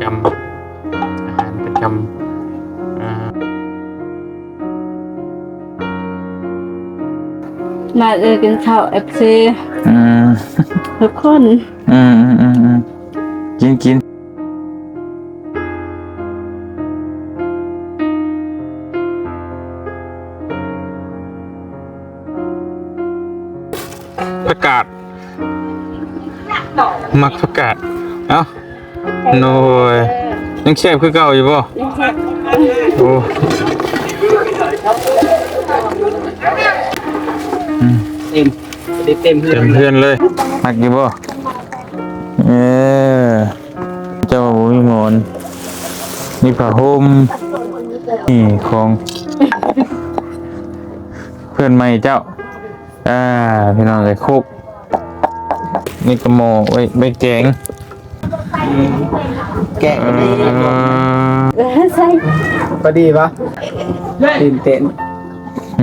ຈຳ ອາຫານປະຈຳ ອ່າ ມາເອີ ກິນເຂົ້າ ເອັຟຊີ ອືມ ທຸກຄົນ ອືມໆໆໆ ກິນໆ ຜັກກາດ ມັກຜັກກາດ ເອົ້າ ໂອ້ຍ ຍັງແຊບຄືເກົ່າຢູ່ບໍ່? ຍັງແຊບ ໂອ້ ອືມ ເຕັມ ເຕັມເຮືອນ ເຕັມເຮືອນເລີຍ ມັກຢູ່ບໍ່? ເອີ ເຈົ້າບໍ່ມີໝອນ ມີຜ້າຫົ່ມ ນີ້ຂອງເພື່ອນໃໝ່ເຈົ້າ ອ່າ ພີ່ນ້ອງເອີຍ ຄົກ ນີ້ກໍໝໍ້ໄວ້ ໄວ້ແກງ ແກງUN ກໍມີ ອ່າ ໃສ່ ພໍດີບໍ່? ຕື່ນເຕັ້ນ ອື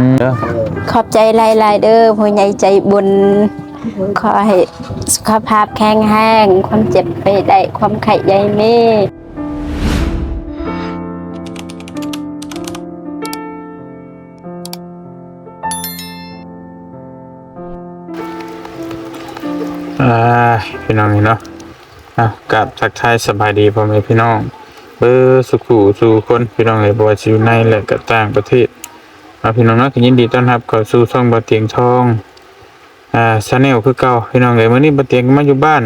ມ ເດີ ຂອບໃຈຫຼາຍໆເດີ ຜູ້ໃຫຍ່ໃຈບຸນ ຂໍໃຫ້ສຸຂະພາບແຂງແຮງ ຄວາມເຈັບໄປໄດ້ ຄວາມໄຂ້ຢ່າໃຫ້ມີ. ອ່າ ພີ່ນ້ອງເນາະ ອ່າ ກາບທັກທາຍສະບາຍດີພໍ່ແມ່ພີ່ນ້ອງເບິດສູ່ຜູ້ສູ່ຄົນ ພີ່ນ້ອງເອີຍ ບໍ່ວ່າຊິຢູ່ໃນ ແລະ ກໍຕ່າງປະເທດເນາະ ພີ່ນ້ອງເນາະ ກໍຍິນດີຕ້ອນຮັບເຂົ້າສູ່ຊ່ອງບ່າວຕຽງທອງ ອ່າ Channel ຄືເກົ່າ ພີ່ນ້ອງເອີຍ. ມື້ນີ້ບ່າວຕຽງກໍມາຢູ່ບ້ານ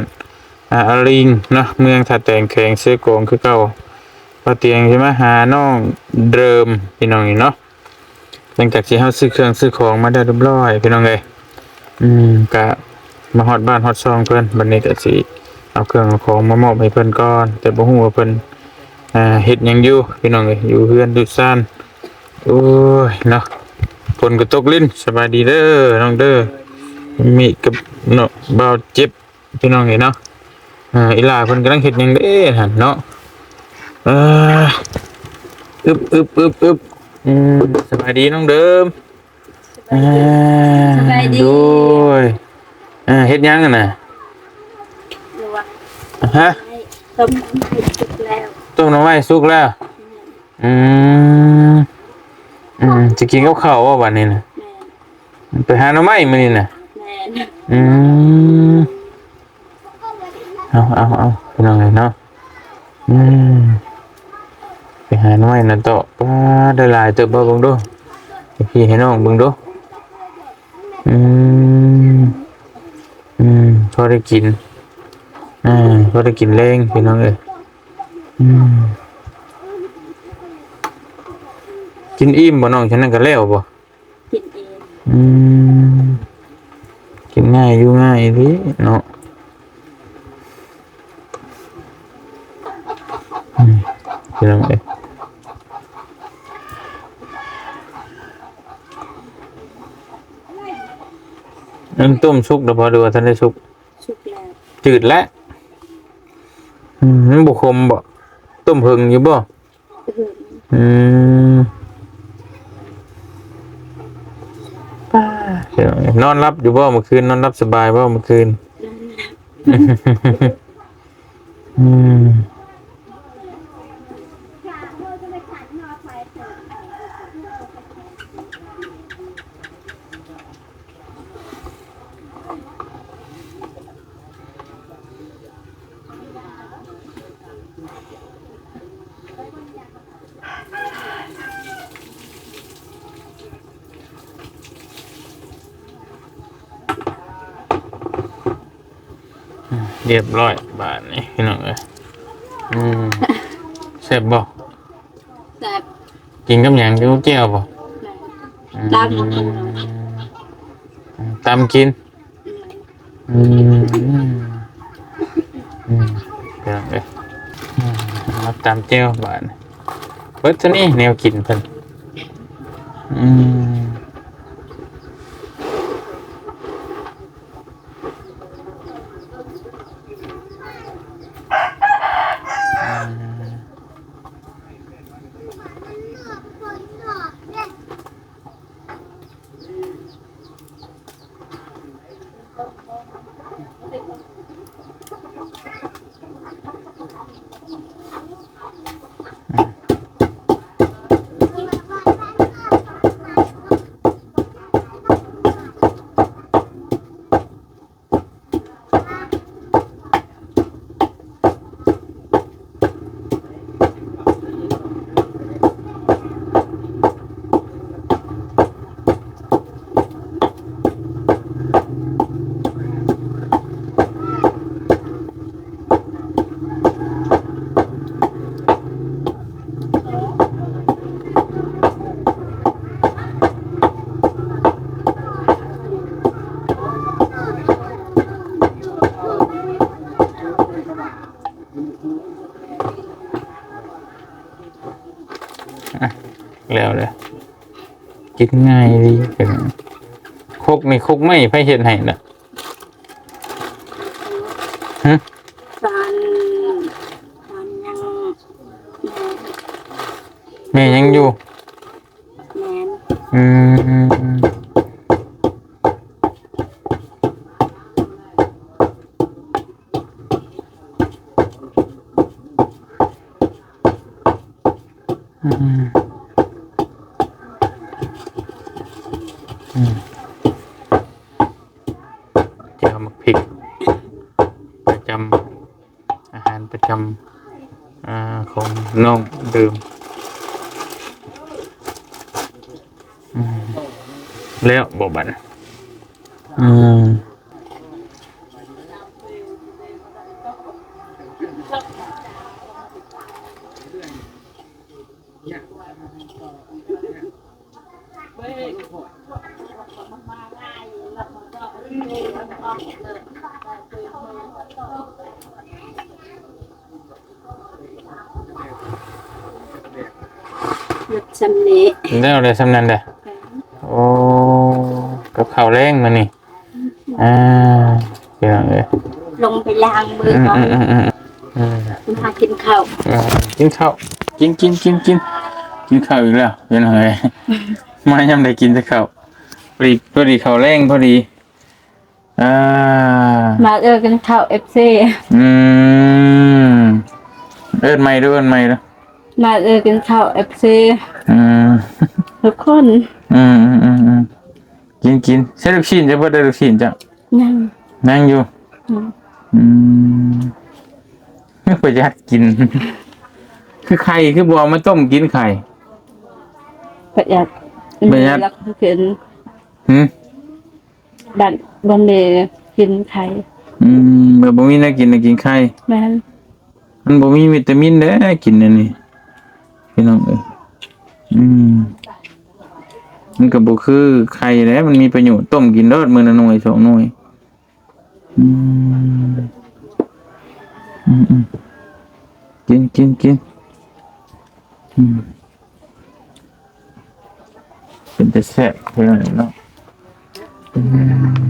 ອ່າ ອາລິງເນາະ ເມືອງທ່າແຕງ ແຂວງເຊກອງຄືເກົ່າ. ບ່າວຕຽງຊິມາຫານ້ອງເດີມ ພີ່ນ້ອງເນາະ ຫຼັງຈາກທີ່ເຮົາຊື້ເຄື່ອງຊື້ຂອງມາໄດ້ຮຽບຮ້ອຍ ພີ່ນ້ອງເອີຍ ອືມ ກະມາຮອດບ້ານຮອດຊ່ອງເພິ່ນ ບັດນີ້ກະຊິເອົາເຄື່ອງເອົາຂອງມາມອບໃຫ້ເພິ່ນກ່ອນ ແຕ່ບໍ່ຮູ້ວ່າເພິ່ນ ອ່າ ເຮັດຫຍັງຢູ່ ພີ່ນ້ອງເອີຍ ຢູ່ເຮືອນຢູ່ຊານ. ໂອ້ຍເນາະ ຝົນກໍຕົກລິນ. ສະບາຍດີເດີນ້ອງເດີ ມີກັບເນາະ ບ່າວເຈັບ ພີ່ນ້ອງເອີຍເນາະ. ອ່າ ອີຫຼ້າເພິ່ນກຳລັງເຮັດຫຍັງເດ້ຫັ້ນເນາະ. ເອີ ອຶບ ອຶບ ອຶບ ອຶບ ອືມ ສະບາຍດີນ້ອງເດີມ. ອ່າ ສະບາຍດີ ໂດຍ. ອ່າ ເຮັດຫຍັງຫັ້ນນະ? ລວກ ຮະ? ຕົ້ມໜໍ່ໄມ້ສຸກແລ້ວ ຕົ້ມໜໍ່ໄມ້ສຸກແລ້ວ. ອືມ ອືມ ຊິກິນກັບເຂົ້າບໍ່ບັດນີ້ນະ? ແມ່ນ ໄປຫາໜໍ່ໄມ້ມື້ນີ້ນະ? ແມ່ນ ອືມ ເອົາ ເອົາ ເອົາ ພີ່ນ້ອງເອີຍເນາະ ອືມ ໄປຫາໜໍ່ໄມ້ນະເຕາະ ປ້າ ໄດ້ຫຼາຍເຕີບບໍ່ ເບິ່ງດູ ໃຫ້ພີ່ໃຫ້ນ້ອງເບິ່ງດູ ອືມ ອືມ ພໍໄດ້ກິນ ອ່າ ພໍໄດ້ກິນແລງ ພີ່ນ້ອງເອີຍ ອືມ ກິນອີ່ມບໍ່ນ້ອງ? ຊັ້ນນັ້ນກໍແລ້ວບໍ່? ກິນເອງ ອືມ ກິນງ່າຍຢູ່ງ່າຍເດ້ເນາະ ອືມ ພີ່ນ້ອງເອີຍ ອັນຕົ້ມສຸກແລ້ວບໍ່ ຫຼືວ່າທັນໄດ້ສຸກ? ສຸກແລ້ວ ຈືດແລ້ວ ອືມ ມັນບໍ່ຂົມບໍ່? ຕົ້ມເຫິງຢູ່ບໍ່? ອືມ ປ້າ ນອນຫຼັບຢູ່ບໍ່ມື້ຄືນ? ນອນຫຼັບສະບາຍບໍ່ມື້ຄືນ? ອືມ. ອືມ ຮຽບຮ້ອຍບາດນີ້ພີ່ນ້ອງເອີຍ ອືມ ແຊບບໍ່? ແຊບ. ກິນກັບຫຍັງ? ກິນກັບແຈ່ວບໍ່? ແມ່ນ. ອືມ ຕຳ ອືມ ຕຳກິນ. ອືມ ອືມ ອືມ ພີ່ນ້ອງເອີຍ ອືມ ມາຕຳແຈ່ວບາດນີ້ ເບິດເທົ່ານີ້ແນວກິນເພິ່ນ ອືມ. ອືມ ແລ້ວເດ້ ກິນງ່າຍດີ. ຄົກນີ້ ຄົກໄມ້ໃຜເຮັດໃຫ້ນະ? ຫຶ? ສານ ສານຍັງ ແມ່ຍັງຢູ່. ແມ່ນ. ອືມ. ອືມ ອືມ ແຈ່ວໝາກພິກ ປະຈຳ ອາຫານປະຈຳ ອາ ຂອງນ້ອງເດີມ. ອືມ ແລ້ວບໍ່ບັດ? ອືມ. ໝົດສ່ຳນີ້ ແລ້ວໄດ້ສ່ຳນັ້ນເດ້. ໂອ້ ກັບເຂົ້າແລງມື້ນີ້. ອ່າ ພີ່ນ້ອງເອີຍ ລົງໄປລ້າງມືກ່ອນ ອືມໆໆ ມາກິນເຂົ້າ ເອີ ກິນເຂົ້າ ກິນ ກິນ ກິນ ກິນ ກິນເຂົ້າອີກແລ້ວ ພີ່ນ້ອງເອີຍ. ມາຍາມໃດກິນແຕ່ເຂົ້າ ພໍດີ ພໍດີເຂົ້າແລງພໍດີ. ອ່າ ມາເອີ ກິນເຂົ້າ ເອັຟຊີ. ອືມ ເອີ້ນໃໝ່ດູ ເອີ້ນໃໝ່ດູ. ມາເອີ ກິນເຂົ້າ ເອັຟຊີ ອືມ ທຸກຄົນ. ອືມໆໆໆ ກິນ ກິນ. ໃສ່ລູກຊີ້ນ ຈະເບິດໄດ້ລູກຊີ້ນເຈົ້າ? ຍັງ ຍັງຢູ່. ອືມ ອືມ ປະຢັດກິນ ຄືໄຂ່ ຄືບໍ່ເອົາມາຕົ້ມກິນໄຂ່? ປະຢັດ ປະຢັດ ແລ້ວຄື ຫື? ບັດບໍ່ມີກິນໄຂ່. ອືມ ເມື່ອບໍ່ມີແນວກິນ ກໍກິນໄຂ່. ແມ່ນ. ມັນບໍ່ມີວິຕາມິນເດ້ ກິນອັນນີ້ ພີ່ນ້ອງເອີຍ. ອືມ ມັນກໍບໍ່ຄືໄຂ່ແຫຼະ ມັນມີປະໂຫຍດ. ຕົ້ມກິນໂລດ ມື້ລະໜ່ວຍສອງໜ່ວຍ. ອືມ ອືມໆ ກິນ ກິນ ກິນ. ອືມ ເປັນຕາແຊບເດ້ເນາະ. ອືມ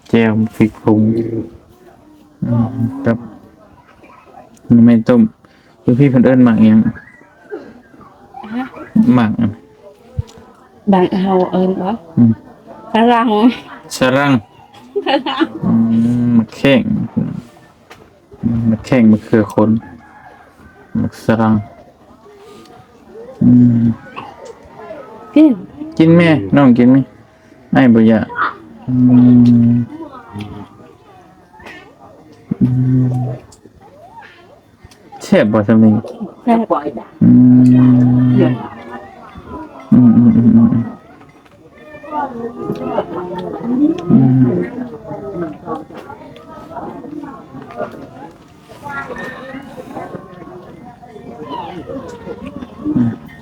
ແຈ່ວພິກຜົງ ອືມ ກັບໜໍ່ໄມ້ຕົ້ມ. ຢູ່ພີ້ເພິ່ນເອີ້ນໝາກຫຍັງ? ຮະ? ໝາກຫຍັງ? ບ້ານເຮົາເອີ້ນວ່າ ອືມ ສະລັງ. ສະລັງ. ສະລັງ. ອືມ ໝາກແຂ້ງ ໝາກແຂ້ງ ມະເຂືອຂົນ ໝາກສະລັງ. ອືມ ກິນ ກິນແມ່ ນ້ອງກິນແມ່. ອ້າຍບໍ່ຢາກ. ອືມ ອືມ ແຊບບໍ່ ຊ່ຳນີ້? ແຊບ. ອືມ ອືມ ອືມ ອືມ ອືມ ອືມ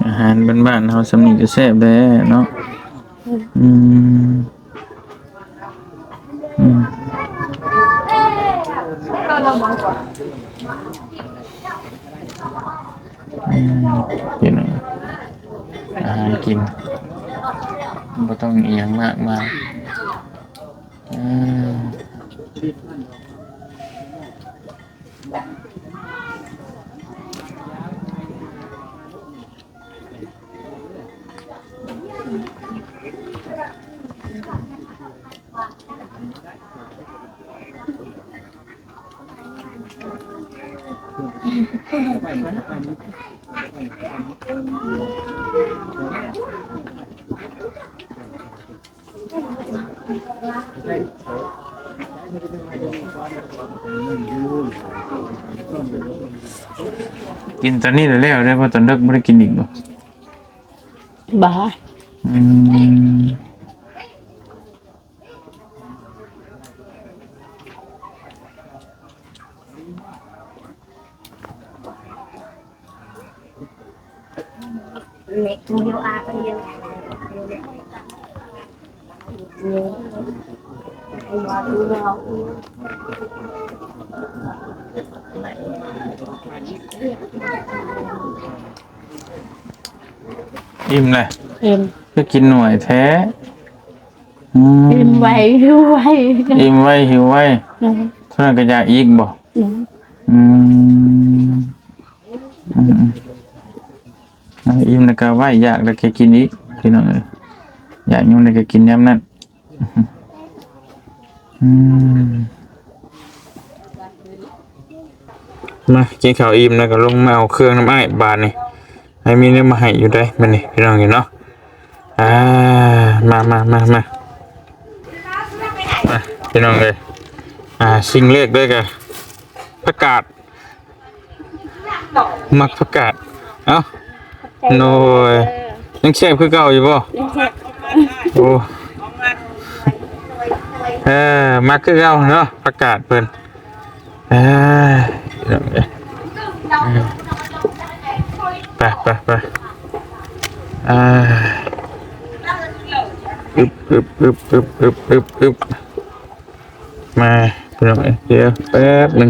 ອາຫານບ້ານໆເຮົາຊ່ຳນີ້ກໍແຊບແລ້ວເນາະ. ອືມ ອືມ ອືມ ພີ່ນ້ອງ ອາຫານກິນ ບໍ່ຕ້ອງອີ່ຫຍັງມາກມາຍ. ອືມ ກິນຕອນນີ້ແລ້ວແລ້ວເດ້ ເພາະຕອນເດິກບໍ່ໄດ້ກິນອີກບໍ່? ບໍ່. ອືມ. ອືມ ອີ່ມແລ້ວ? ອີ່ມ. ຄືກິນໜ້ອຍແທ້? ອືມ ອີ່ມໄວ ຫິວໄວ. ອີ່ມໄວ ຫິວໄວ. ອືມ. ເທົ່ານັ້ນກໍຢາກອີກບໍ່? ອືມ. ອືມ. ອືມໆ ອີ່ມແລ້ວກໍໄວ້ ຢາກແລ້ວກໍກິນອີກ ພີ່ນ້ອງເອີຍ. ຢາກຍາມໃດກໍກິນຍາມນັ້ນ. ອືມ ມາກິນເຂົ້າອີ່ມແລ້ວກໍລົງມາເອົາເຄື່ອງນຳອ້າຍບາດນີ້. ອ້າຍມີແນວມາໃຫ້ຢູ່ໃດ໋ມື້ນີ້ ພີ່ນ້ອງເອີຍເນາະ. ອ່າ ມາ ມາ ມາ ມາ ມາ ພີ່ນ້ອງເອີຍ. ອ່າ ສິ່ງແລກເລີຍກໍຜັກກາດ ມັກຜັກກາດ. ເອົ້າ ໂດຍ ຍັງແຊບຄືເກົ່າຢູ່ບໍ່? ຍັງແຊບ. ໂອ້ ເອີ ມັກຄືເກົ່າເນາະ ຜັກກາດເພິ່ນ. ເອີ ໄປ ໄປ ໄປ. ອ່າ ອຶບ ອຶບ ອຶບ. ມາ ພີ່ນ້ອງເອີຍ ດຽວແປັບໜຶ່ງ.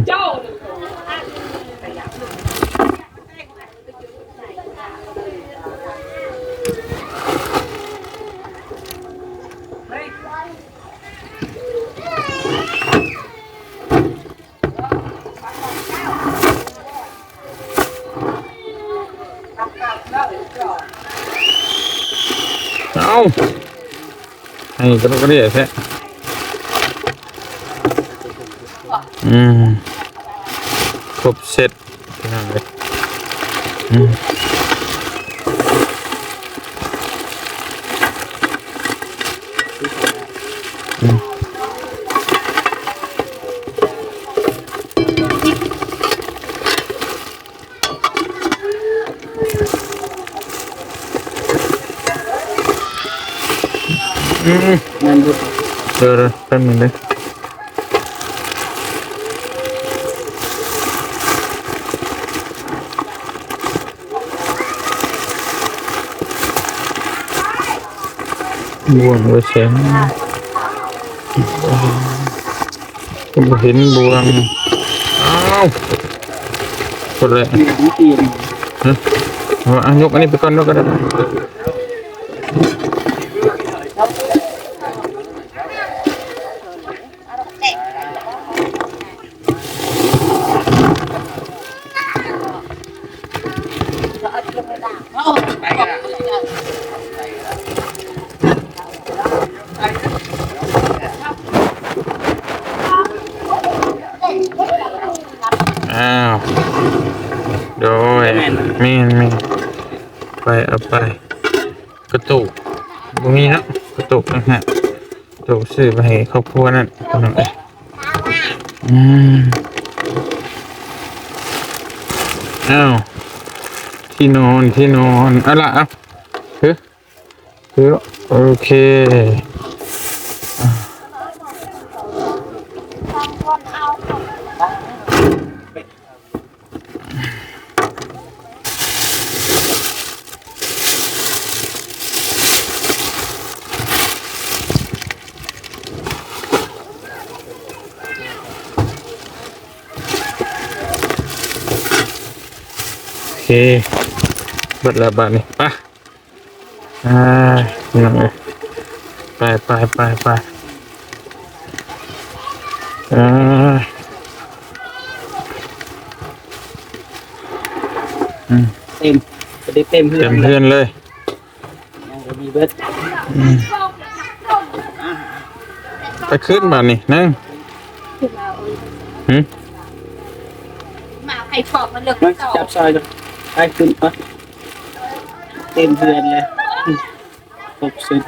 ເອົ້າ ໃຫ້ກະດົກກະເດຍແທ້. ອືມ ຄົບເຊັດ ພີ່ນ້ອງເອີຍ. ອືມ ອືມ. ອືມ ແມ່ນຢູ່ ເດີ ເດີ ແປັບໜຶ່ງເດີ. ບ່ວງໄວ້ໃສ? ບໍ່ເຫັນບ່ວງ. ອ້າວ ຄົນແລະ ນີ້ ນີ້ຕີນ ຮະ? ເອົາ ຍົກອັນນີ້ໄປກ່ອນ ຍົກກໍໄດ້. ອ້າວ ໂດຍ ແມ່ນ ແມ່ນ ແມ່ນ ໄປ ເອົາໄປ. ກະຕຸກ ບໍ່ມີເນາະ ກະຕຸກນະຮະ ກະຕຸກຊື້ໄປໃຫ້ຄອບຄົວນັ້ນ ພີ່ນ້ອງເອີຍ. ອືມ ອ້າວ ທີ່ນອນ ທີ່ນອນ ເອົາລະ ເອົາ ຖື ຖື ໂອເຄ. ໂອເຄ ເບິດແລ້ວບາດນີ້ ໄປ. ອ່າ ພີ່ນ້ອງເອີຍ ໄປ ໄປ ໄປ ໄປ. ອ່າ ອືມ ເຕັມ ເຕັມເຮືອນ ເຕັມເຮືອນເລີຍ ຍັງບໍ່ມີເບິດ. ອືມ ໄປຂຶ້ນບາດນີ້ນາງ. ຫື? ມາໃຜພວກມັນເລີກ ມາຈັບຊອຍ ໄປຂຶ້ນ ໄປ. ເຕັມເຮືອນເລີຍ ຄົບຊຸດ.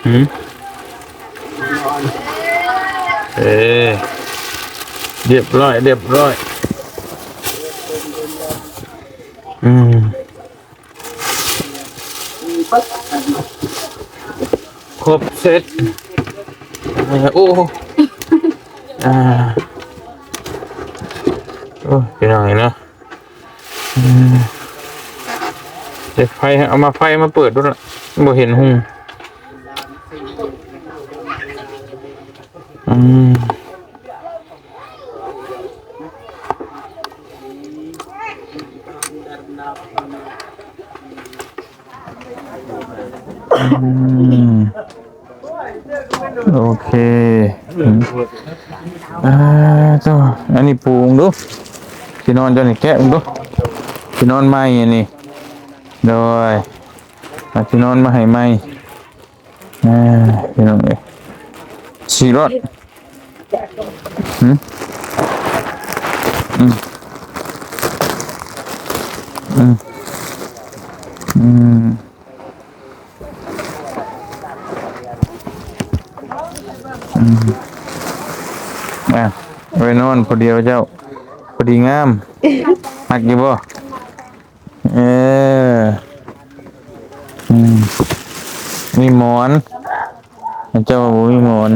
ຫື? ເອີ ລຽບຮ້ອຍ ລຽບຮ້ອຍ. ອືມ ຄົບເຊັດ. ໂອ້ ອ່າ ໂອ້ ພີ່ນ້ອງເນາະ. ອືມ ເອົາໄຟ ເອົາມາ ໄຟມາເປີດດູລະ ບໍ່ເຫັນຫຸ່ງ. ອືມ ອືມ ໂອເຄ ອືມ ອ່າ ເຈົ້າ ອັນນີ້ປູເບິ່ງດູ ທີ່ນອນເຈົ້ານີ້ ແກະເບິ່ງດູ ທີ່ນອນໃໝ່ອັນນີ້ ໂດຍ ເອົາທີ່ນອນມາໃຫ້ໃໝ່. ອ່າ ພີ່ນ້ອງເອີຍ ສີໂລດ ຫຶ ອືມ ອືມ ອືມ ອືມ ອ່າ ໄວ້ນອນຜູ້ດຽວເຈົ້າ ພໍດີງາມ ມັກຢູ່ບໍ່? ເອີ ອືມ ມີໝອນ ເຈົ້າວ່າບໍ່ມີໝອນ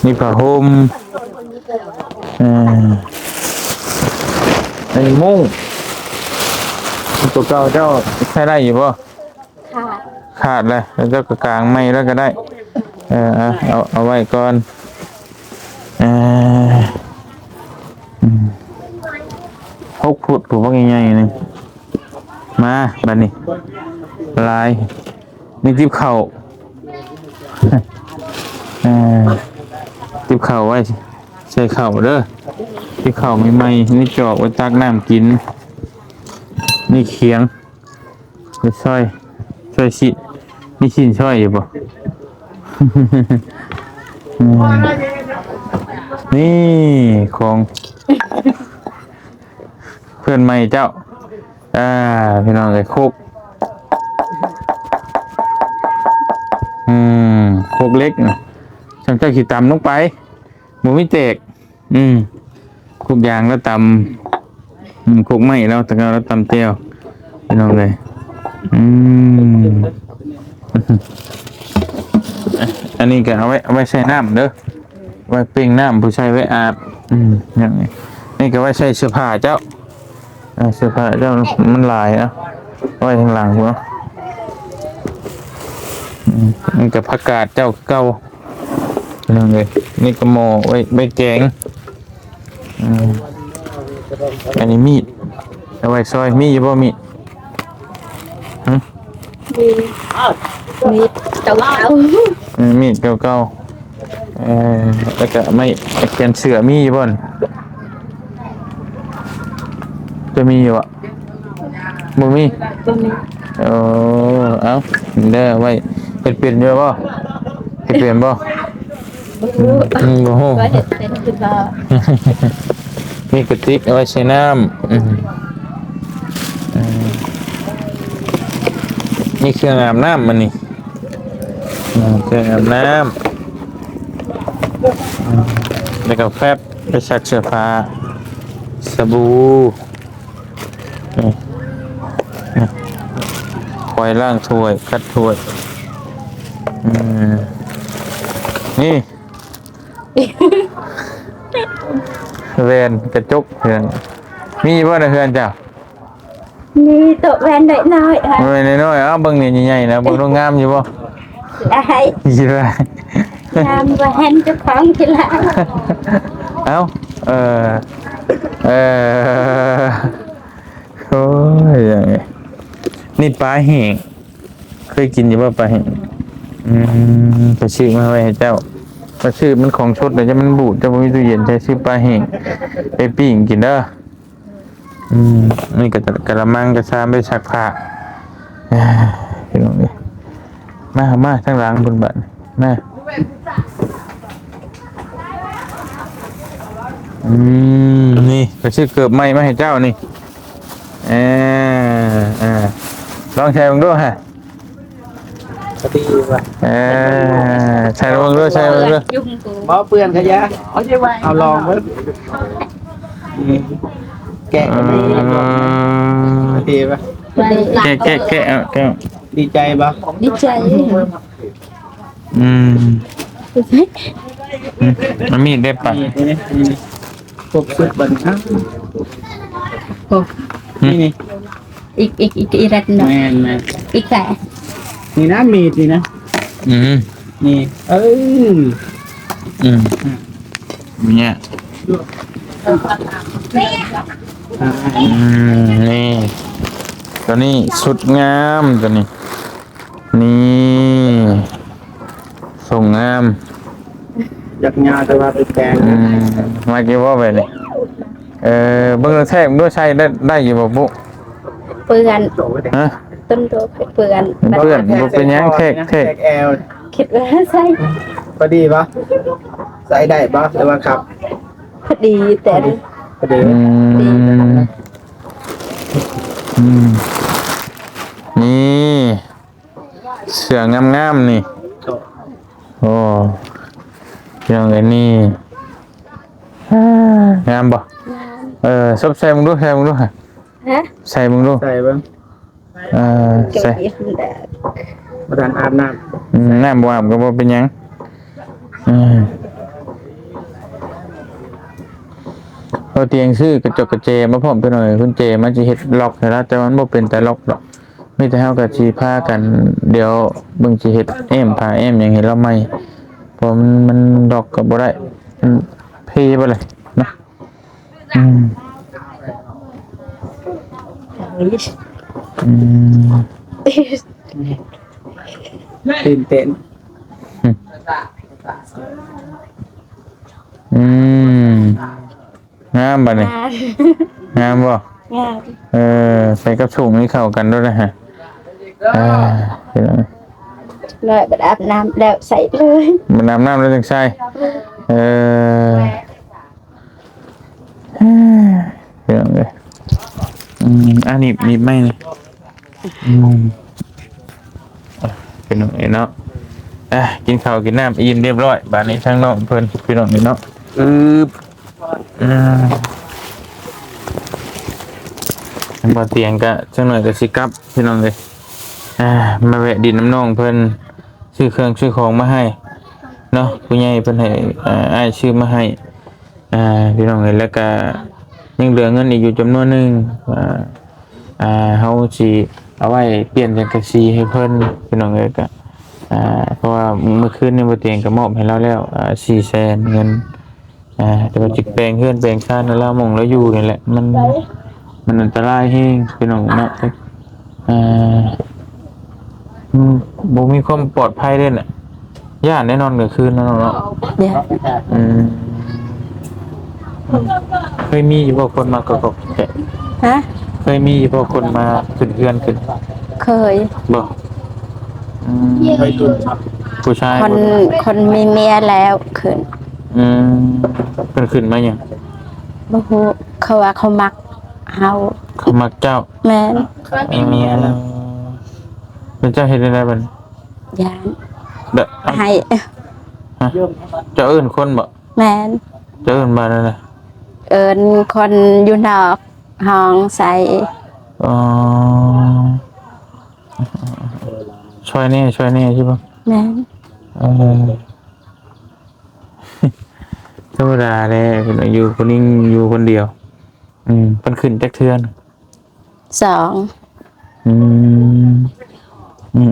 ມີຜ້າຫົ່ມ ເອີ ອັນນີ້ມຸ້ງ ຕົວເກົ່າເຈົ້າໃຊ້ໄດ້ຢູ່ບໍ່? ຂາດ ຂາດແລ້ວ ແລ້ວເຈົ້າກໍກາງໃໝ່ແລ້ວກໍໄດ້ ເອີ ເອົາ ເອົາໄວ້ກ່ອນ ເອີ ອືມ ຫົກຟຸດ ຜູ້ບັກໃຫຍ່ໆ ນີ້ ມາບາດນີ້ ຫຼາຍ ນີ້ຕິບເຂົ້າ ເອີ ຕິບເຂົ້າໄວ້ໃສ່ເຂົ້າເດີ ຕິບເຂົ້າໃໝ່ໆ ນີ້ຈອກໄວ້ຕັກນ້ຳກິນ ນີ້ຂຽງ ໄປຊອຍ ຊອຍຊີ້ນ ມີຊີ້ນຊອຍຢູ່ບໍ່? ອືມ ນີ້ຂອງເພື່ອນໃໝ່ເຈົ້າ ອ່າ ພີ່ນ້ອງເອີຍ ຄົກ ອືມ ຄົກເຫຼັກນະ ຈັ່ງເຈົ້າຊິຕຳລົງໄປ ບໍ່ມີແຕກ ອືມ ຄົກຢາງລາວຕຳ ອືມ ຄົກໄມ້ລາວ ແຕ່ລາວຕຳແຈ່ວ ພີ່ນ້ອງເອີຍ ອືມ ອັນນີ້ກໍເອົາໄວ້ ເອົາໄວ້ໃສ່ນ້ຳເດີ ໄວ້ເປັ່ງນ້ຳ ຜູ້ຊາຍໄວ້ອາບ ອືມ ຢ່າງນີ້ ນີ້ກໍໄວ້ໃສ່ເສື້ອຜ້າເຈົ້າ ເອີ ເສື້ອຜ້າເຈົ້າມັນຫຼາຍ ເອົາໄວ້ທາງຫຼັງພຸ້ນເນາະ ອືມ ນີ້ກໍຜັກກາດເຈົ້າຄືເກົ່າ ພີ່ນ້ອງເອີຍ ນີ້ກໍໝໍ້ໄວ້ ໄວ້ແກງ ອືມ ອັນນີ້ມີດ ເອົາໄວ້ຊອຍ ມີຢູ່ບໍ່ມີດ? ຫຶ ມີ ມີດເກົ່າໆ ເອີ ມີດເກົ່າໆ ເອີ ແລ້ວກະໄມ້ແກ່ນເສື້ອມີຢູ່ບໍ່? ຈະມີຢູ່ບໍ່? ບໍ່ມີ ບໍ່ມີ ໂອ້ ເອົາເດີ ໄວ້ເຮັດເປັນຢູ່ບໍ່? ເຮັດເປັນບໍ່? ບໍ່ຮູ້ ອືມ ບໍ່ຮູ້ ວ່າເຮັດເປັນຄືບໍ່ ມີກະຕິກເອົາໄວ້ໃສ່ນ້ຳ ອືມ ອືມ ມີເຄື່ອງອາບນ້ຳ ອັນນີ້ ອືມ ເຄື່ອງອາບນ້ຳ ອືມ ແລ້ວກໍແຟັບໄປຊັກເສື້ອຜ້າ ສະບູ ນີ້ ນີ້ ຄອຍລ້າງຖ້ວຍ ຂັດຖ້ວຍ ອືມ ນີ້ ແວ່ນກະຈົກເຮືອນ ມີບໍ່ໃນເຮືອນເຈົ້າ? ມີໂຕະແວ່ນນ້ອຍໆ ແວ່ນນ້ອຍໆ ເອົາເບິ່ງນີ້ໃຫຍ່ໆ ນະ ເບິ່ງດູງາມຢູ່ບໍ່? ຫຼາຍ ຊິວ່າ ງາມກວ່າແຮນເຈົ້າຂອງທີ່ລາວ ເອົ້າ ເອີ ເອີ ໂອ້ຍ ນີ້ປາແຫ້ງ ເຄີຍກິນຢູ່ບໍ່ປາແຫ້ງ? ອືມ ໄປຊື້ມາໄວ້ໃຫ້ເຈົ້າ ໄປຊື້ ມັນຂອງສົດ ແລ້ວມັນບູດ ເຈົ້າບໍ່ມີຕູ້ເຢັນ ໃຊ້ຊື້ປາແຫ້ງໄປປີ້ງກິນເດີ. ອືມ ນີ້ກໍກະລະມັງ ກະຊາມໄປຊັກຜ້າ ເອີ ພີ່ນ້ອງເອີຍ ມາ ມາທາງຫຼັງພຸ້ນບາດ ມາ ອືມ ນີ້ ໄປຊື້ເກີບໃໝ່ມາໃຫ້ເຈົ້ານີ້ ເອີ ເອີ ລອງໃສ່ເບິ່ງດູຮະ. ພໍດີວ່າ ເອີ ໃສ່ລອງເບິ່ງເດີ ໃສ່ລອງເບິ່ງເດີ ບໍ່ເປື້ອນກະຢ່າ ເອົາລອງເບິ່ງ ອືມ ແກະກໍມີ ເອີ ພໍດີວ່າ ແກະ ແກະ ແກະ ເອົາ ແກະ ດີໃຈບໍ່? ດີໃຈ ອືມ ອືມ ເອົາມີດເດັບໄປ ມີດນີ້ ຄົບສຸດບັດນີ້ ນີ້ ນີ້. ອີກ ອີກ ອີກ ອີກລັດເນາະ ແມ່ນໆ ອີກແຕ່ ນີ້ນະ ມີດນີ້ນະ ອືມ ນີ້ ເອີ ອືມ ນີ້ ອືມ ນີ້ ຕົວນີ້ຊຸດງາມ ຕົວນີ້ ນີ້ ຊົງງາມ ຢາກຍາວແຕ່ວ່າໄປແປງ ອືມ ມັກຢູ່ບໍ່ແບບນີ້? ເອີ ເບິ່ງແທ້ ເບິ່ງດູ ໃສ່ໄດ້ ໄດ້ຢູ່ບໍ່ປຸ? ເປື້ອນ ຮະ? ຕົ້ນໂຕເປື້ອນ ເປື້ອນ ບໍ່ເປັນຫຍັງ ແທກ ແທກ ແທກແອວ ຄິດວ່າໃສ່ ພໍດີບໍ່? ໃສ່ໄດ້ບໍ່ ຫຼືວ່າຄັບ? ພໍດີແຕ່ ພໍດີ ອືມ ອືມ ນີ້ ເສື້ອງາມໆ ນີ້ ໂອ້ ພີ່ນ້ອງເອີຍ ນີ້ ອ່າ ງາມບໍ່? ງາມ ເອີ ສົບໃສ່ເບິ່ງດູ ໃສ່ເບິ່ງດູ ຮະ? ໃສ່ເບິ່ງດູ ໃສ່ເບິ່ງ ເອີ ໃສ່ ບໍ່ທັນອາບນ້ຳ ອືມ ນ້ຳບໍ່ອາບກໍບໍ່ເປັນຫຍັງ ອືມ ເອົາຕຽງຊື້ກະຈົກກະແຈມາພ້ອມ ພີ່ນ້ອງເອີຍ ກຸນແຈມັນຊິເຮັດລັອກໃຫ້ລາວ ແຕ່ວ່າມັນບໍ່ເປັນຕາລັອກດອກ. ມີແຕ່ເຮົາກໍຊິພາກັນ ດຽວເບິ່ງຊິເຮັດແອ້ມ ຝາແອ້ມຫຍັງໃຫ້ລາວໃໝ່ ເພາະມັນ ມັນລັອກກໍບໍ່ໄດ້ ມັນເພໄປເລີຍເນາະ ອືມ ອືມ ຕື່ນເຕັ້ນ ອືມ ອືມ. ງາມບັດນີ້ ງາມ ງາມບໍ່? ງາມ ເອີ ໃສ່ກັບສູງນີ້ເຂົ້າກັນໂດດນະຮະ ອ່າ ພີ່ນ້ອງ ນ້ອຍບັດອາບນ້ຳແລ້ວໃສ່ເລີຍ ບັດອາບນ້ຳແລ້ວຈຶ່ງໃສ່ ເອີ ພີ່ນ້ອງເອີຍ ອືມ ອ່າ ໜີບ ໜີບໄມ້ນີ້ ອືມ ເປັນຫຍັງເນາະ ອ່ະ ກິນເຂົ້າກິນນ້ຳອີ່ມຮຽບຮ້ອຍ ບາດນີ້ທາງນ້ອງເພິ່ນ ພີ່ນ້ອງເອີຍເນາະ ອືບ ອ່າ ທາງບ່າວຕຽງກະຈັກໜ້ອຍກະຊິກັບ ພີ່ນ້ອງເອີຍ ອ່າ ມາແວະດິນນຳນ້ອງເພິ່ນ ຊື້ເຄື່ອງຊື້ຂອງມາໃຫ້ເນາະ ຜູ້ໃຫຍ່ເພິ່ນໃຫ້ ອ່າ ອ້າຍຊື້ມາໃຫ້ ອ່າ ພີ່ນ້ອງເອີຍ ແລ້ວກະຍັງເຫຼືອເງິນອີກຢູ່ຈຳນວນໜຶ່ງ ອ່າ ອ່າ ເຮົາຊິເອົາໄວ້ປ່ຽນສັງກະສີໃຫ້ເພິ່ນ ພີ່ນ້ອງເອີຍ ກະ ອ່າ ເພາະວ່າມື້ຄືນນີ້ບ່າວຕຽງກະມອບໃຫ້ລາວແລ້ວ ອ່າ ສີ່ແສນເງິນ ອ່າ ແຕ່ວ່າຊິແປງເຮືອນແປງຊານໃຫ້ລາວ ໝ່ອງລາວຢູ່ນີ້ແຫຼະ ມັນ ມັນອັນຕະລາຍແຮງ ພີ່ນ້ອງເນາະ ອ່າ ອືມ ບໍ່ມີຄວາມປອດໄພເດ້ນະ ຢ້ານໄດ້ນອນກາງຄືນເນາະ ຢ້ານ ອືມ ເຄີຍມີຢູ່ບໍ່ຄົນມາກອກໆແກະ? ຮະ? ເຄີຍມີຢູ່ບໍ່ຄົນມາຂຶ້ນເຮືອນຂຶ້ນ? ເຄີຍ ບໍ່? ອືມ ຜູ້ຊາຍ ຄົນ ບໍ່? ຄົນມີເມຍແລ້ວຂຶ້ນ ອືມ ເພິ່ນຂຶ້ນມາຫຍັງ? ບໍ່ຮູ້ ເຂົາວ່າເຂົາມັກເຮົາ ເຂົາມັກເຈົ້າ ແມ່ນ ເຂົາມີເມຍແລ້ວ ເອີ ແລ້ວເຈົ້າເຮັດແນວໃດບັດນີ້? ຢ້ານ ແບບ ໃຫ້ ຮະ? ເຈົ້າເອີ້ນຄົນບໍ່? ແມ່ນ ເຈົ້າເອີ້ນວ່າແນວໃດ? ເອີ້ນຄົນຢູ່ນອກຫ້ອງໃສ່ ອໍ ຊ່ອຍແດ່ ຊ່ອຍແດ່ ຊິບໍ່? ແມ່ນ ເອີ ທຳມະດາແຫຼະ ເພິ່ນຢູ່ຜູ້ຍິງຢູ່ຄົນດຽວ ອືມ ເພິ່ນຂຶ້ນຈັກເທື່ອ? ສອງ ອືມ ອືມໆ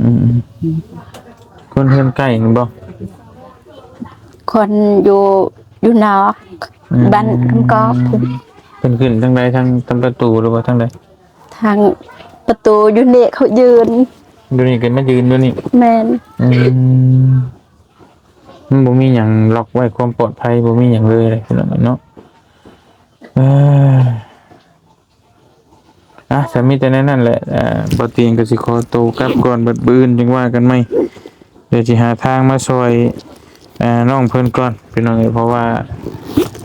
ໆ ຄົນເຮືອນໃກ້ນີ້ບໍ່? ຄົນຢູ່ ຢູ່ນອກ ອືມ ບ້ານຄຳກອກພຸ້ນ ເພິ່ນຂຶ້ນທາງໃດ ທາງ ທາງປະຕູ ຫຼືວ່າທາງໃດ? ທາງປະຕູຢູ່ນີ້ ເຂົາຢືນຢູ່ນີ້ ກໍມາຢືນຢູ່ນີ້ ແມ່ນ ອືມ ມັນບໍ່ມີຫຍັງລັອກໄວ້ ຄວາມປອດໄພບໍ່ມີຫຍັງເລີຍ ພີ່ນ້ອງເນາະ ເອີ ອ່ະ ສະ ມີແຕ່ແນວນັ້ນແຫຼະ ອ່າ ບ່າວຕຽງກໍຊິຂໍໂຕກັບກ່ອນ ບັດມື້ອື່ນຈັ່ງວ່າກັນໃໝ່ ດຽວຊິຫາທາງມາຊ່ອຍ ອ່າ ນ້ອງເພິ່ນກ່ອນ ພີ່ນ້ອງເອີຍ ເພາະວ່າ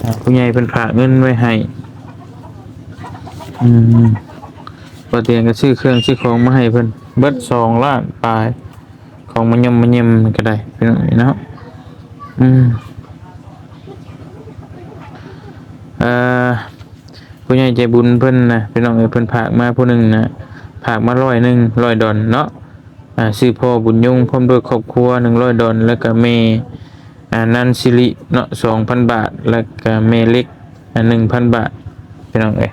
ອ່າ ຜູ້ໃຫຍ່ເພິ່ນຝາກເງິນໄວ້ໃຫ້ ອືມ ບ່າວຕຽງກໍຊື້ເຄື່ອງຊື້ຂອງມາໃຫ້ເພິ່ນເບິດສອງລ້ານປາຍ ຂອງມາຍົມມາເຍົມກໍໄດ້ ພີ່ນ້ອງເອີຍເນາະ ອືມ ເອີ ຜູ້ໃຫຍ່ໃຈບຸນເພິ່ນນະ ພີ່ນ້ອງເອີຍ ເພິ່ນຝາກມາຜູ້ໜຶ່ງນະ ຝາກມາຮ້ອຍໜຶ່ງ ຮ້ອຍດອນເນາະ ອ່າ ຊື່ພໍ່ບຸນຍົງ ພ້ອມດ້ວຍຄອບຄົວ ໜຶ່ງຮ້ອຍດອນ ແລ້ວກະແມ່ ອ່າ ນັນສິລິເນາະ ສອງພັນບາດ ແລ້ວກະແມ່ເລັກ ອ່າ ໜຶ່ງພັນບາດ ພີ່ນ້ອງເອີຍ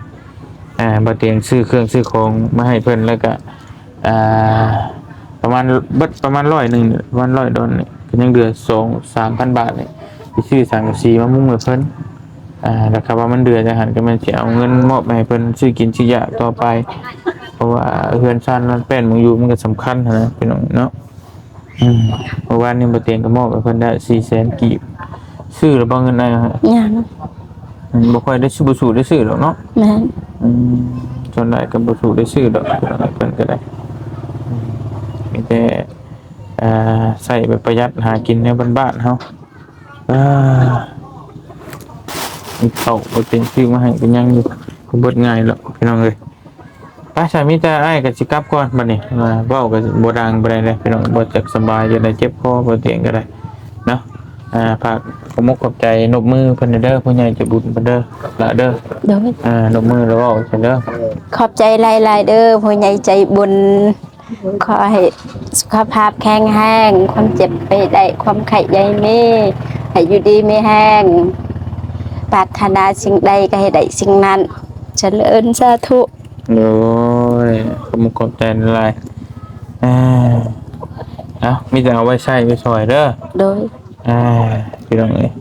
ອ່າ ບໍ່ຕຽງຊື້ເຄື່ອງຊື້ຂອງມາໃຫ້ເພິ່ນ ແລ້ວກະ ອ່າ ປະມານ ເບິດປະມານຮ້ອຍໜຶ່ງ ປະມານຮ້ອຍດອນນີ້ ກໍຍັງເຫຼືອສອງສາມພັນບາດນີ້ ຊິຊື້ສັງກະສີມາມຸງໃຫ້ເພິ່ນ. ອ່າ ແລ້ວຄຳວ່າມັນເດືອຈັ່ງຫັ້ນ ກໍແມ່ນຊິເອົາເງິນມອບໃຫ້ເພິ່ນຊື້ກິນຊື້ຢາກຕໍ່ໄປ ເພາະວ່າເຮືອນຊານມັນແປ້ນໝອງຢູ່ມັນກໍສຳຄັນຫັ້ນນະພີ່ນ້ອງເນາະ. ອືມ ເມື່ອວານນີ້ບໍ່ຕຽງກໍມອບໃຫ້ເພິ່ນໄດ້ສີ່ແສນກີບ. ຊື້ແລ້ວບໍ່ເງິນອ້າຍ? ຍັງ. ອືມ ບໍ່ຄ່ອຍໄດ້ຊື້ ບໍ່ສູ້ໄດ້ຊື້ດອກເນາະ. ແມ່ນ. ອືມ ສ່ວນຫຼາຍກໍບໍ່ສູ້ໄດ້ຊື້ດອກ ເພິ່ນກໍໄດ້. ອືມ ມີແຕ່ ເອີ ໃຊ້ແບບປະຢັດ ຫາກິນແນວບ້ານໆເຮົາ. ອ່າ ເຂົ້າບໍ່ເຕັມຊື່ມາໃຫ້ກໍຍັງຢູ່ ບໍ່ເບິດງ່າຍດອກພີ່ນ້ອງເອີຍ. ໄປຊະ ມີແຕ່ອ້າຍກໍຊິກັບກ່ອນບັດນີ້ ວ່າເວົ້າກໍບໍ່ດັງປານໃດເດ້ພີ່ນ້ອງ ບໍ່ຈັກສະບາຍຈັ່ງໃດ ເຈັບຄໍບໍ່ຕຽງກໍໄດ້ເນາະ. ອ່າ ຝາກຂອບມຸກຂອບໃຈ ນົບມືເພິ່ນເດີ ຜູ້ໃຫຍ່ໃຈບຸນເພິ່ນເດີ ລະເດີ. ໂດຍ. ອ່າ ນົບມືແລ້ວເວົ້າຊັ້ນເດີ. ຂອບໃຈຫຼາຍໆເດີ ຜູ້ໃຫຍ່ໃຈບຸນ. ຂໍໃຫ້ສຸຂະພາບແຂງແຮງ ຄວາມເຈັບໄປໄດ້ ຄວາມໄຂ້ຢ່າໃຫ້ມີ ໃຫ້ຢູ່ດີມີແຮງ ປາດຖະໜາສິ່ງໃດກໍໃຫ້ໄດ້ສິ່ງນັ້ນ ຈະເລີນ ສາທຸ. ໂດຍ ຂອບມຸກຂອບໃຈຫຼາຍ. ອ່າ ເອົາ ມີແຕ່ເອົາໄວ້ໃຊ້ໄວ້ສອຍເດີ. ໂດຍ. ອ່າ ພີ່ນ້ອງເອີຍ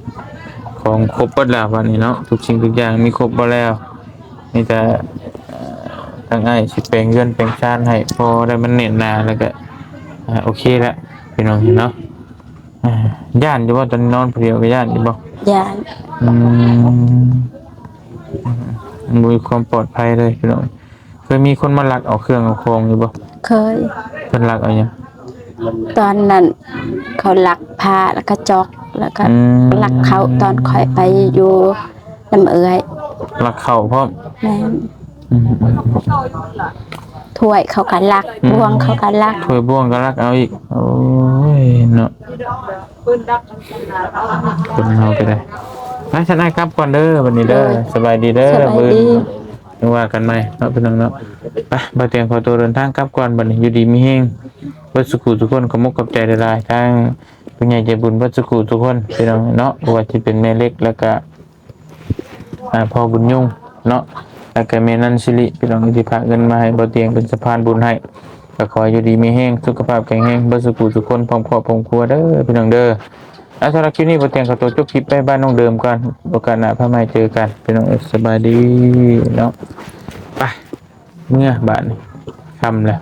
ຂອງຄົບເບິດແລ້ວບັດນີ້ເນາະ ທຸກສິ່ງທຸກຢ່າງມີຄົບເບິດແລ້ວ. ມີແຕ່ ເອີ ທາງອ້າຍຊິແປງເຮືອນແປງຊານໃຫ້ພໍໄດ້ ມັນແໜ້ນໜາ ແລ້ວກໍ ອ່າ ໂອເຄລະພີ່ນ້ອງເນາະ. ອ່າ ຢ້ານຢູ່ບໍ່ ຕອນນອນຜູ້ດຽວກໍຢ້ານຢູ່ບໍ່? ຢ້ານ. ອືມ ມັນບໍ່ມີຄວາມປອດໄພເລີຍພີ່ນ້ອງ. ເຄີຍມີຄົນມາລັກເອົາເຄື່ອງເອົາຂອງຢູ່ບໍ່? ເຄີຍ. ເພິ່ນລັກເອົາຫຍັງ? ຕອນນັ້ນເຂົາລັກຜ້າ ແລ້ວກະຈອກ ແລ້ວກະ ອືມ ລັກເຂົ້າຕອນຂ້ອຍໄປຢູ່ນຳເອື້ອຍ. ລັກເຂົ້າພ້ອມ? ແມ່ນ. ອືມ ຖ້ວຍເຂົາກະລັກ ອືມ ບ່ວງເຂົາກະລັກ ຖ້ວຍບ່ວງກະລັກເອົາອີກ. ໂອ້ຍເນາະ ຄົນເຮົາກໍໄດ້. ໄປຊັ້ນ ອ້າຍກັບກ່ອນເດີບັດນີ້ເດີ. ໂດຍ. ສະບາຍດີເດີ. ສະບາຍດີ. ມື້ອື່ນ ຈັ່ງວ່າກັນໃໝ່ເນາະພີ່ນ້ອງເນາະ. ໄປ ບ່າວຕຽງຂໍຕົວເດີນທາງກັບກ່ອນບັດນີ້ ຢູ່ດີມີແຮງເບິດສູ່ຜູ້ສູ່ຄົນ. ຂອບມຸກຂອບໃຈຫຼາຍໆ ທາງຜູ້ໃຫຍ່ໃຈບຸນເບິດສູ່ຜູ້ສູ່ຄົນພີ່ນ້ອງເນາະ ບໍ່ວ່າຊິເປັນແມ່ເລັກ ແລ້ວກະ ອ່າ ພໍ່ບຸນຍົງເນາະ ແລ້ວກະແມ່ນັນສິລິ ພີ່ນ້ອງທີ່ຝາກເງິນມາໃຫ້ບ່າວຕຽງເປັນສະພານບຸນໃຫ້. ກໍຂໍໃຫ້ຢູ່ດີມີແຮງ ສຸຂະພາບແຂງແຮງເບິດສູ່ຜູ້ສູ່ຄົນ ພ້ອມຄອບພ້ອມຄົວເດີພີ່ນ້ອງເດີ. ອ່າ ສຳລັບຄລິບນີ້ ບ່າວຕຽງຂໍຕົວຈົບຄລິບໄປບ້ານນ້ອງເດີມກ່ອນ. ໂອກາດໜ້າພາໃໝ່ເຈີກັນພີ່ນ້ອງເອີຍ. ສະບາຍດີເນາະ. ໄປ ເມືອບາດນີ້ ຄ່ຳແລ້ວ.